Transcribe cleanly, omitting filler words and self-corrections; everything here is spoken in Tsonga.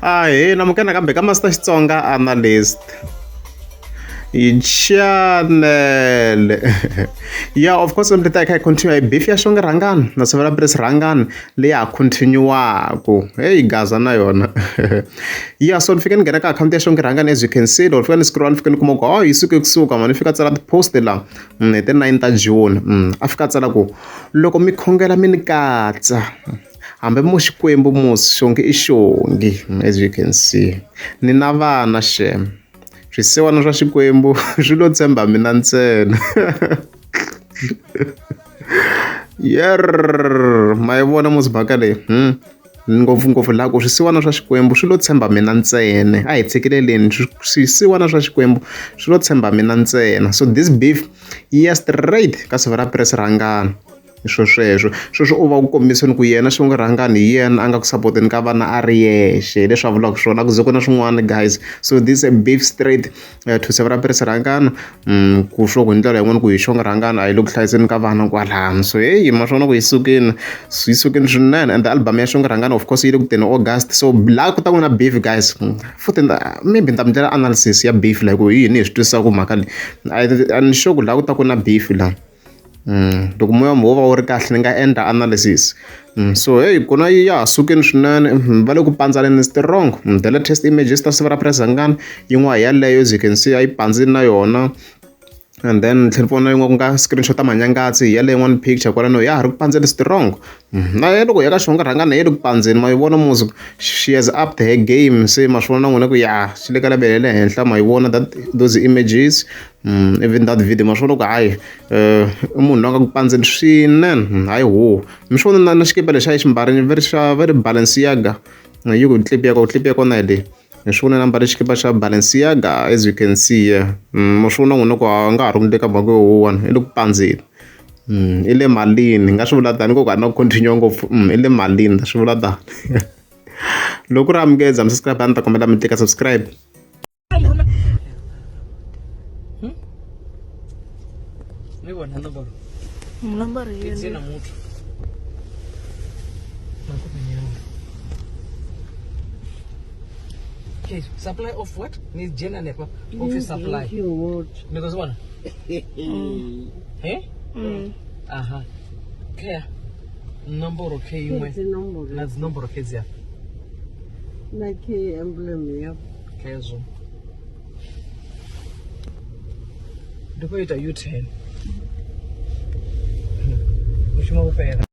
Ahee namukela nakambe ka Master Xitsonga Analyst channel. Yeah, of course mi ta hi kha hi continue hi beef ya Xongi Rhangani na Sivela Press Rhangani leyi ha continue-waku. Hey Gaza na yona. Yeah, so ni fike ni nghena ka akhawunti ya Xongi Rhangani, as you can see, loko ni fika ni scroll ni fike ni kuma ku oh yi suke kusuka mani fika tsala ti-post la hi ti 9 ta June. A fika tsala ku loko mi khongela mi ni katsa hambi mo Xikwembu musi Xongi i Xongi, as you can see ni na vana xem swisiwana swa Xikwembu swi lo tshemba mina ntsena. Yerr ma yi vona musi mhaka leyi ngopfungopfu laha ku swisiwana swa Xikwembu swi lo tshemba mina ntsena, a hi tshikeleleni swisiwana swa Xikwembu swi lo tshemba mina ntsena. So this beef yi ya straight ka siva ra Press Rhangani. Swo sweswo sweswo u va u kombiseni ku yena Xongi Rhangani hi yena a nga ku sapoteni ka vana a ri yexe hi leswi a vulaka swona a ku ze ku na swin'wana guys. So this a beef straight to siva ra Press Rhangani ku swo ku hi ndlela yin'wani ku hi Xongi Rhangani a yi le ku hlayiseni ka vana kwalano. So heyi ma swi vona ku yi sukile yi sukile swinene and album ya Xongi Rhangani of course yi le ku teni August, so laha ku ta ku na beef guys. Futhi maybe ni ta mi endlela analysis ya beef la hi ku hi yini hi swi twisisa ku mhaka leyi a ni sure ku laha ku ta ku na beef la. Loko moya wo va wu ri kahle ni nga endla analysis. So heyi kona yi ya ha sukile swinene va le ku pandzaneni strong. The latest images ta siva ra Press Rhangani yin'wana hi yaleyo as you can see a yi pandzile na yona and then ni tlhela ni vona yin'wana ku nga screenshot ta Manyangatsi hi yaleyo yin'wana picture kwalano ya ha ri ku pandzeni strong. Na yena loko hi ya ka Xongi Rhangani yi le ku pandzeni ma yi vona musi she has upped her game se ma swi vona na n'wina ku ya swi le ka level ya le henhla ma yi vona that those images. Even that video ma swi vona ku hayi i munhu loyi a nga ku pandzeni swinene hayi huwa mi swi vona na na xikipa lexi a yi xi mbarile va ri xa va ri Balenciaga yi ku clip ya kona clip ya kona hi leyi hi swi vona na mbale xikipa xa Balenciaga as you can see here. Ma swi vona n'wina ku a nga ha ri ku ka mhaka yo huwa i le ku pandzeni i le malini ni nga swi vula tani ku a na ku continue ngopfu i le malini ta swi vula tani. Loko ku ri amukeza mi subscribe a ni ta kombela mi tlika subscribe. Ni vona nomboro. Nomboro yini? Tsena muthu. Okay, supply of what? Ni jena nepa. Office supply. Ni ko zibona? Eh? Aha. Kaya. Nomboro K yimwe. Na dzinomboro K dziya. Na K emblem ya. Khezwo. Ndi khou ita U-turn. Mushumo wo fhela.